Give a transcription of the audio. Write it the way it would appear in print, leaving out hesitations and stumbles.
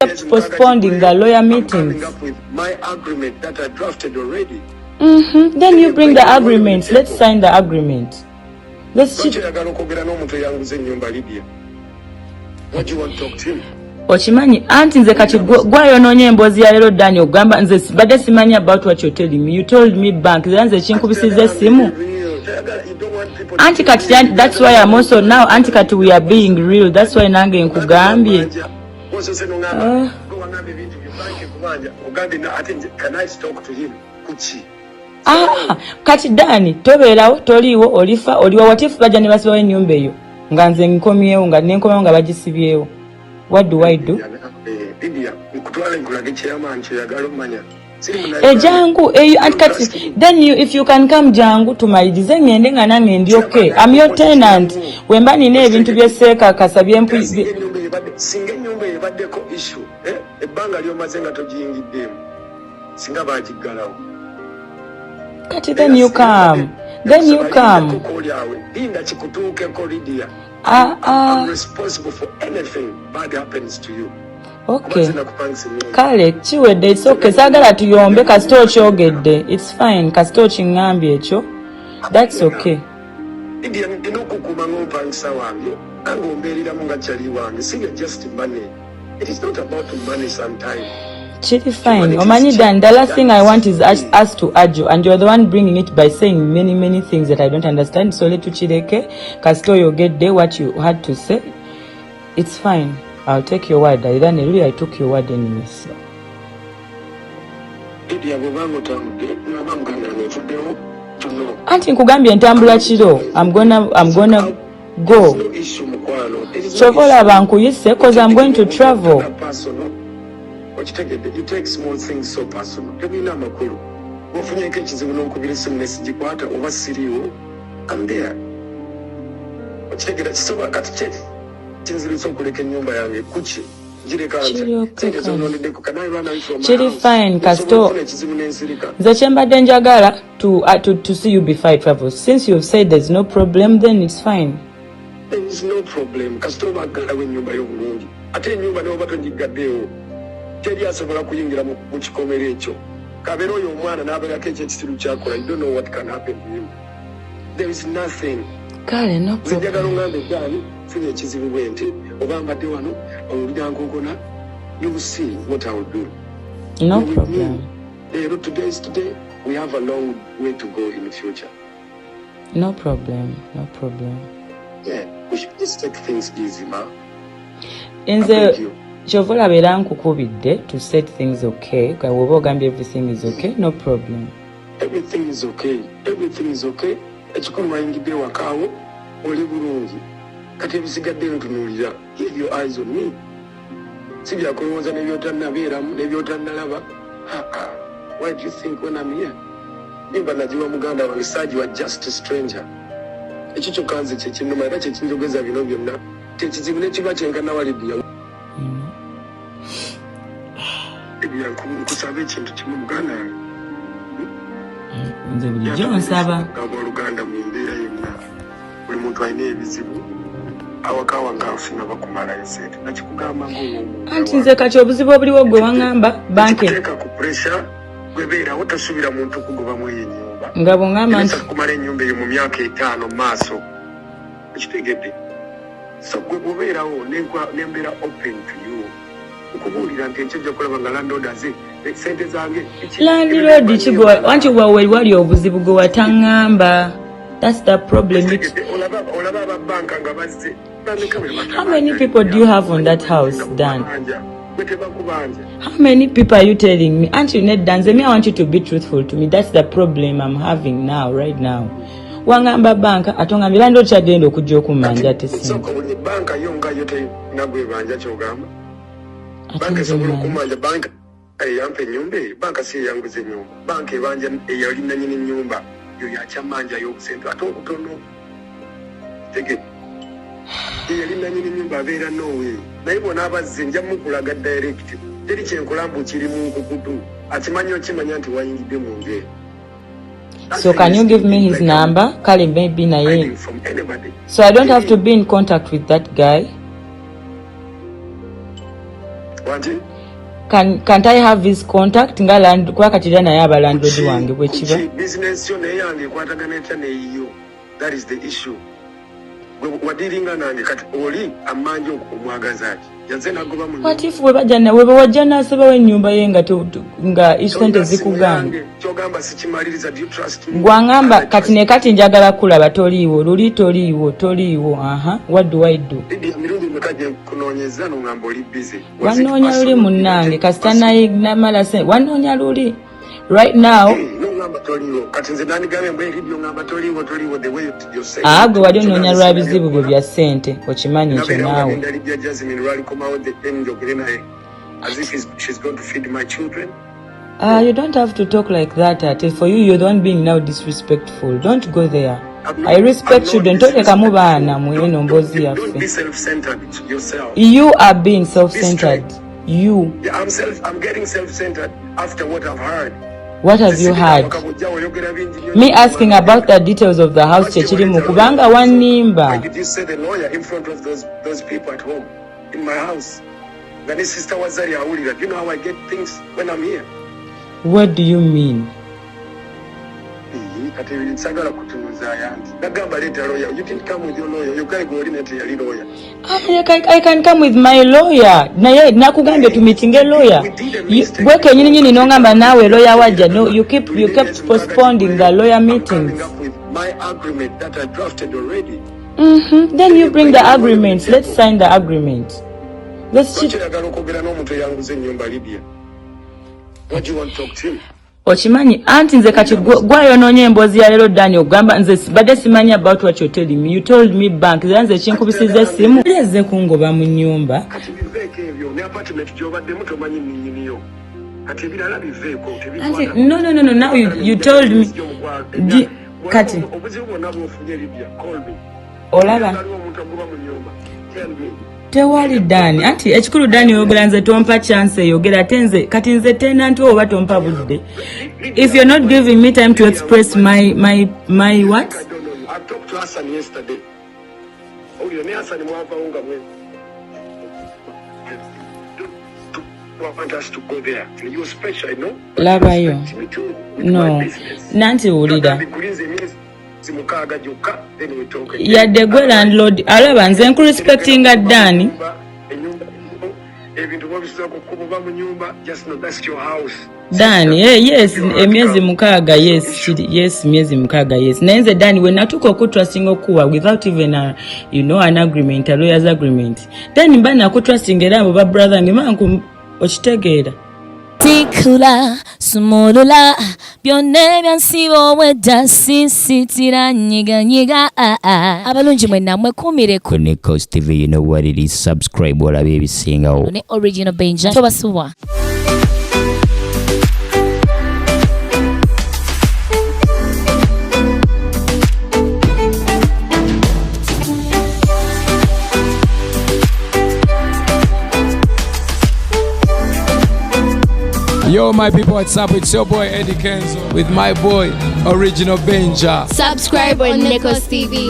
Kept postponing the lawyer I'm meetings. Coming up with my agreement that I drafted already. Then you bring the agreement. Let's sign the agreement. Let's Lwaki oyagala okwogera n'omuntu eyanguza ennyumba, Lydia? What do you want to talk to him? Okimanyi anti nze kati gwayonoonye emboozi ya leero, Dani. Ogamba nze badde simanyi about what you're telling me. You told me bank, era nze kinkubisiza essimu. Anti kati that's why I'm also now, anti kati we are being real, that's why nange nkugambye. Osose noŋamba Ah. gwe waŋŋamba ebintu byo banki ekubanja, ogambye ate nze, can I talk to him kuki? Ah, kati Dani, tobeerawo, toliiwo, olifa oliwa. What if bajja ne basibawo ennyumba eyo nga nze nkomyewo, nga nenkomyewo nga bagisibyewo? What do I do? Eh, Lydia, nkutwala nkulage chairman kyoyagala omanya. Siri Munnayuganda. Ejangu eyo, anti kati then you, if you can come, jangu tumalirize, ngende nga nange ndi okay. I'm your tenant. Wemba nina ebintu byeseekakasa byempu. Singa ennyumba ebaddeko issue, eh, ebbanga lyomaze nga togiyingiddeemu, singa bagiggalawo. Kati then you come, then you come. Oli linda kikutuukeko, Lydia. Ah, ah. I'm responsible for anything bad happens to you. Okay. Kuba nakupangisa ennyumba. Kale kiwedde, it's okay. Saagala tuyombe, kasita okyogedde, it's fine. Kasita okiŋŋambye ekyo, that's okay. Lydia, nina okukuuma ng'ompangisa wange, nange ombeereramu nga kyali wange. Singa just money, it is not about money sometime. Kiri fine. Omanyi Dan, the last thing I want is us to argue, and you're the one bringing it by saying many, many things that I don't understand. So let tukireke. Kasita oyogedde what you had to say, it's fine. I'll take your word. Era ne really I took your word anyway, so. Lydia, bw'obanga otambudde naba muganda wange nfuddewo tuno. Anti nkugambye ntambula kiro. I'm gonna go. No issue, mukwano. There is no Kyova olaba nkuyise, 'cause I'm going to travel. Personal. Okitegedde? You take small things so personal, tebirina amakulu. Bwofunyeko ekizibu n'onkubira essimu nesigikwata oba siriiwo, I'm there. Okitegera? Kisobola kati kye kinzirisa okuleka ennyumba yange kuki? Gireka Kiri okay, sente kale. zonondeddeko. Can I run away from my Kiri house? fine, Nsobola okufuna ekizibu n'ensirika. Nze kyembadde njagala to see you before I travel. Since you've said there's no problem, then it's fine. There is no problem kasita oba aggalawo ennyumba y'obulungi. Ate ennyumba neoba togigaddeewo, teri asobola kuyingira mu kikomero ekyo. Kabeera oyo omwana n'abeerako ekyo ekisiru kyakola, you don't know what can happen to him. There is nothing. Kale, no Nze njagala problem. ongambe, "Gaani, funye ekizibu bwe nti oba mbadde wano owulira nkonkona." You will see what I will do. No You're with problem. me. Leero, today is today. We have a long way to go in the future. No problem, no problem. Yeah, we should just take things easy, ma. Nze I beg you. Kyova olaba era nkukubidde to set things okay. Nga bw'oba ogambye everything is okay, no problem. Everything is okay, everything is okay. Ekikulu wayingidde ewakaawo, oli bulungi. Kati ebisigadde ntunuulira. Give your eyes on me. Si byakulowooza nebyotannabeeramu nebyotannalaba. Aa, why do you think when I'm here, nimba nagiwa muganda wange, saagiwa just a stranger? Ekyo kyokka nze kyekinnuma era kyekinjogeza bino byonna. Kyekizibu nekiba kyenkana wa Lidiya. Lidiya, nkusaba ekintu kimu, muganda wange. Nze bulijjo nsaba. Abooluganda, mu mbeera yonna, buli muntu alina ebizibu. Awaka wange awo bakumalayo sente, nakikugamba. Anti nze kati obuzibu obuliwo, gwe waŋŋamba banke. Ng'oteeka ku pressure. Gwebeerawo, tosuubira muntu kugobamu eyo ennyumba. Nga bw'oŋŋamba nti Kumala ennyumba eyo mu myaka 50 mu maaso, ekitegedde? So gwe bwobeerawo nembeera open to you, nkubuulira nti enkyo ojja kulaba nga landlord aze, sente zange. Landlord kigwe, anti wawe wali obuzibu gwe wataŋŋamba. That's the problem. Olaba ababanka nga bazze. How many people do you have on that house, Dan? Gwe tebakubanja. How many people are you telling me? Anti nedda, nze me, I want you to be truthful to me. That's the problem I'm having now, right now. Wangamba banka, ate ongambye landlord kyagenda okujja okummanja ate sente. Sooka buli banka yo nga yo terina gwebanja kyogamba. Ate Banka nze esobola mmanyi. okumanja? Banka eyampa ennyumba eyo, banka si eyanguza ennyumba. Banka ebanja eyali nanyini nnyumba yo, yakyamanja y'obusente ate obutono. Tegedde? Eyali nanyini nnyumba abeera Norway, naye bona abazze nja mukulaga direct. Teri kyenkola mbu kiri mu nkukutu. Akimanyi, okimanya nti wayingidde mu nju eyo. So can you give me his number? Kale maybe naye. Hiding from anybody. So I don't have to be in contact with that guy. Can't I have his contact nga land kuba kati era naye aba landlord wange bwe kiba. Business yo naye yange ekwatagana etya neyiyo? That is the issue. Wadiringa nange kati oli amanja omwagaza ki? Yaze nagoba mu What if we bajja na we wajja n'asabawo ennyumba ye nga nga sente zikugaana. Kyogamba sikimaliriza, do you trust me? Gwangamba kati ne kati njagala kulaba toliiwo luli toliiwo toliiwo aha, what do I do? Mirundi meka gye nkunoonyeza n'ongamba oli busy. Wanoonya luli munnange kasita namala wanoonya luli right now. Gwe wali onoonya lwa bizibu bwe bya ssente, okimanyi ekyo naawe. You don't have to talk like that. Ate for you, you're the one being now disrespectful. Don't go there. I respect children. Tolekamu baana mu eno mboozi yaffe. Don't be self-centered yourself. You are being self-centered. You. Yeah, I'm getting self-centered after what I've heard. What have you heard? Me asking about the details of the house kyekirimu kubanga wannimba. Did you say the lawyer in front of those people at home in my house? Nga ne sister wa Zari awulira. Do you know how I get things when I'm here? What do you mean? Kati sagala kutunuza yange. Nagamba leeta lawyer. You didn't come with your lawyer. You guy go in yali lawyer. I can come with my lawyer. Naye nakugambye to meeting a lawyer. Gwe kenyini nyini nongamba naawe lawyer wajja. No, you kept postponing the lawyer meetings. I'm coming up with my agreement that I drafted already. Then you bring the agreements. Let's sign the agreement. Let's What do you want to talk to him? Okimanyi anti nze kati gwayonoonye emboozi ya leero Daniel, ogamba nze badde simanyi about what you're telling me. You told me bank, era nze kinkubisizza essimu. Oli kungoba mu nnyumba. Kati biveeko ebyo ne apartment gy'obaddemu tomanyi nnyiniyo. Kati ebirala biveeko tebikwata. No, now you told me. Kati obuzibu bwonna bw'ofunye Lydia, call me. Olaba. Tewali Dani, anti ekikulu Dani oyogera nze tompa chance eyogera ate nze kati nze tenant oba tompa budde. If you're not giving me time to express my what? I don't know you. I talked to Hassan yesterday. Want us to go there. You're special, no? Labayo. No. Nanti wulira. Yadde gwe landlord alaba nze nkurespectinga Dani. Dani, yes, emyezi mukaaga, yes, yes, myezi mukaaga, yes. Naye nze Dani we natuuka okutrustinga okuwa without even a, you know, an agreement, a lawyer's agreement. Dani mba nakutrustinga era abo ba brother nge mangu okitegeera. Tikula, sumulula, byonna ebyansiba obwedda sisitira nyiganyiga. Abalungi mwenna mwekuumireko. Nichols TV, you know what it is. Subscribe olabe ebisingawo. Ne Original Benja tobasubwa. Yo, my people, what's up? It's your boy Eddie Kenzo with my boy Original Benja. Subscribe on Nichols TV.